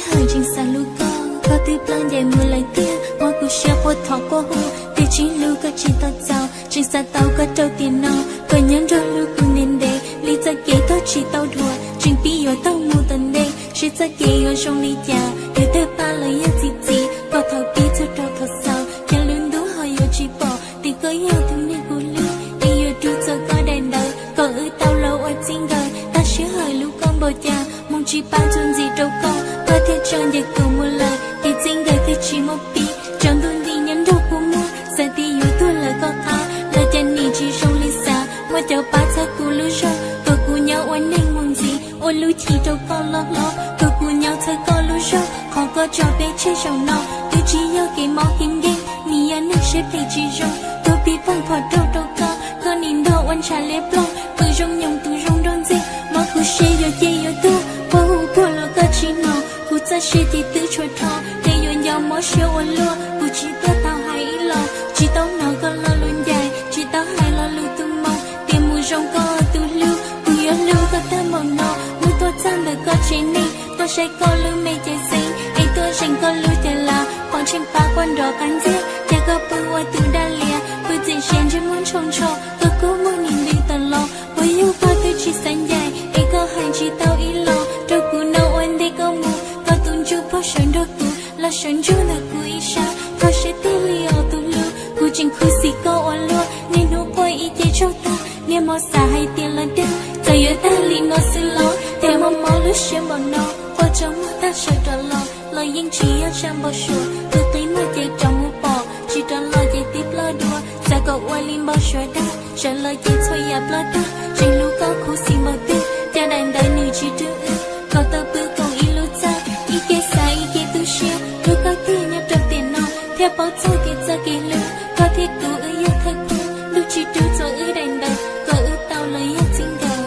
Hawm tseem xav hlub koj, koj twb ploj ncaim mus lawm tiag. Mob kuv siab quaj thov quaj hu, tiam sis hlub koj tsis tau txaus. Tseem xav tau koj rau tiam no, koj nyob nrog hlub kuv ntev ntev li. Txoj kev koj tsis tau dhuav, tseem pib yuav taug mus tom ntej. Seb txoj kev yuav zoo li cas, yus twb pab lawm yog txi txiv. Koj thaum pib txog rau thaum xaus, cas lub ntuj ho yuav tsis pom. Tiam koj yog tus neeg kuv hlub, es yuav rub txog koj daim ntawv. Kom wb tau los ua txij nkawm, tab sij hawm hlub koj npaum cas, hmoov tsis pab txuas ntxiv rau koj. Koj thiaj tso ncaws kuv mus lawm, kev txij nkawm thiaj tsis muaj pib. Tsaus ntuj nti nyob nrog kuv muag, xav tias yuav tuag lawm koj qab. Lawv cov nim tsis zoo li xav, muaj cov pab txhawb kuv lub zog. Kom kuv nyob ua neeg muaj ntxiv, ua lub chim rau koj loj hlob. Kom kuv nyob txhawb koj lub zog, qhov koj tso peb tseg zaum no. Twb tsis yog kev mob kev nkeeg, nim yog neeg siab phem tsis zoo. Tuag pib pheej phom rau rau koj, koj nim nrog ua ntshav liab ploog. Pw zoo nyoos tus zoo nrog ntxiag, mob kuv siab yuav ciaj yuav tuag. Quaj hu puag los koj tsis hnov, kuv txoj sia ces twb tshuav rho. Ces yuav nco mob siab ua luaj, kuv tsis tuaj tau hais ib los. Tsis tau hnov koj lo lus ncaim, tsis tau hais lo lus tu moo. Tias mus zoo koj tus hlub, kuv yuav hlub koj tag npaum no. Hnub tuaj txog ntawm koj tsev neeg, tuaj saib koj lub me cev xeeb, es tuaj zeem koj lub cev lav. Qhov tseem pab quaj nrov qab ntxiag, cas koj pw ua tus daj lias, pw txim siab ntsej muag ntsho ntsho. Koj kub muag nim nti tawm los, puas yog koj twb tsis xav ncaim, es koj hais tsis tau ib los. Rau kuv no ua ntej koj mus, koj tus ntsuj plig sawv nrog kuv, los sawv ntsug ntawm kuv ib sab. Kho siab tiag li os tus hlub, kuv tseem khuv xim koj ua luaj. Niaj hnub quaj ib ce tsaug tag, niaj hmo xav hais tias los dag. Txawm yuav tag li no xwb los, thiaj mob mob lub siab npaum no. Quaj tsaug muag tag sawv rov los, los yeej tsis yog zaj npau suav. Twb qi muag ces rov mus pom, tsis rov los ces twb ploj dua. Xav kom ua li npau suav dag, sawv los ces txhua yam ploj tag. Tseem hlub koj khuv xim npaum twg, cas daim ntawv nws tsis rub wb. Kom tau pw koom ib lub txaj, ib ke xav ib ke tu siab. Hlub koj tiag nyob rau tiam no, thiaj paub txog kev txawj kev hlub. Koj thiab kuv wb yog thawj khub, ntuj tsis rub txog wb daim ntawv. Kom wb tau los yog txij nkawm.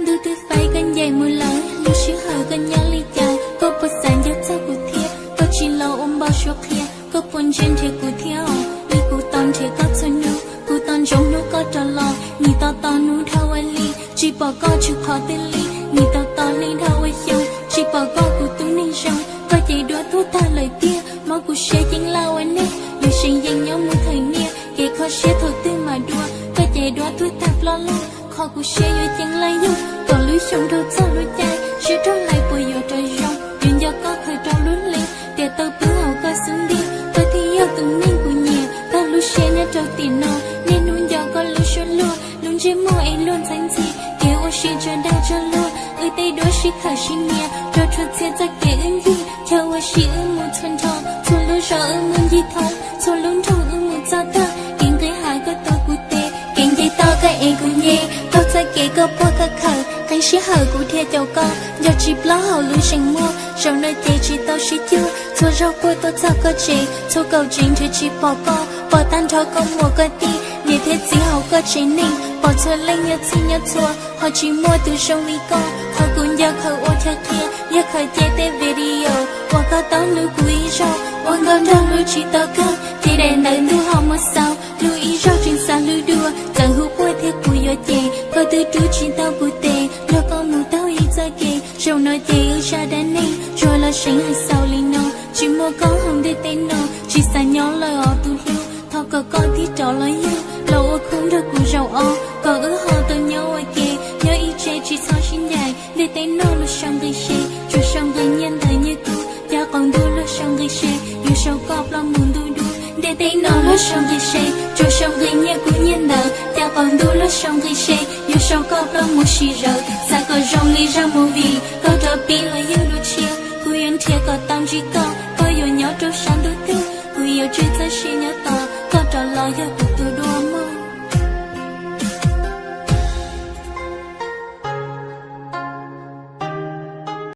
Ntuj twb faib koj ncaim mus lawm, lub sij hawm koj nyob li cas? Koj puas xav nco txog kuv thiab? Koj tsis los ua npau suav qhia, koj puas ntsia nrhiav kuv thiab os? Li kuv tos nrhiav koj txhua hnub, kuv tos ntsoov hnub koj rov los. Nim tos tos hnub dhau ua hli, tsis pom koj tshwm qhov twg li. Nim tos tos hli dhau ua xyoo, tsis pom koj kuv tus neeg zoo. Koj ces duab tuag tag lawm tiag, mob kuv siab ceeb laj ua neeg. Yuav seev yees nyob mus thawm niaj, kev kho siab thaum twg mam dua. Koj ces duab tuag tag ploj lawm, qhov kuv siab yuav ceeb laj yog kom lub xyoo dhau txog lub caij, siab rog lais puas yuav rov zoo. Yuav nco koj khaws rau lub hli, tias tau pw hauv koj xub ntiag. Koj thiaj yog tus neeg kuv nyiam, tag lub siab nyob rau tiam no. Niaj hnub nco koj lub suab luag, lub ntsej muag es luag ntxhab ntxhi. Kev ua si tso dag tso luag, wb tej duab sib khawm sib nyiam. Rau txhua txhia txoj kev wb ncig, chaw ua si wb mus txhua nrho. Txhua lub zos wb mus ncig thoob, txhua lub nroog wb mus txog tag. Kev nqis hav koj tuav kuv tes, kev nce toj koj ev kuv nce. Taug txoj kev koj puag koj khawm, qee sij hawm kuv dhia caum koj. Nco tsis plaub hauv lub zeem muag, zaum no ces tsis tau sib cuag. Txhua zaug quaj tuaj txog koj tsev, txhua kaum tsev nrhiav tsis pom koj. Pom tag nrho koj muam koj tij, niam thiab txiv hauv koj tsev neeg. Pom txhua leej nyob txhij nyob txhua, ho tsis muaj tus zoo li koj. Qhov kuv nco khaws ua chaw qhia, yog khaws cia tej video uas koj tau hlub kuv ib zaug. Ua nkauj nraug hlub tsis tau kawg, ces daim ntawv ntuj ho muab xaus. Hlub ib zaug tseem xav hlub dua, txawm hu quaj thiab kuv yuav cem. Koj twb rub tsis tau kuv tes, nrog koj mus taug ib txoj kev. Zaum no ces wb zaj dab neeg tsuas los seev hais xaus li no. Tsis muaj koj hauv ntiaj teb no, tsis xav nyob lawm os tus hlub. Thov kom koj tig rov los yug, los ua khub nrog kuv zaum ob, kom wb ho tau nyob ua ke, nyob ib tse tsis txhob sib ncaim. Ntiaj teb no luag sau nqi se, tsuas sau nqi nyiaj ntawv nyiaj kub, cas qaum ntuj luag sau nqi se, yuav sau koj ploj mus ntuj dub. Ntiaj teb no luag sau nqi se, tsuas sau nqi nyiaj kub nyiaj ntawv, cas qaum ntuj luag sau nqi se, yuav sau koj ploj mus sim zawv. Xav kom zoo li zaj movie, koj rov pib los yug dua tshiab, kuv yuav nrhiav kom tau ntsib koj, koj yuav nyob rau sab ntuj twg, kuv yuav tswj txoj sia nyob tos, koj rov los yog kuv tus dua.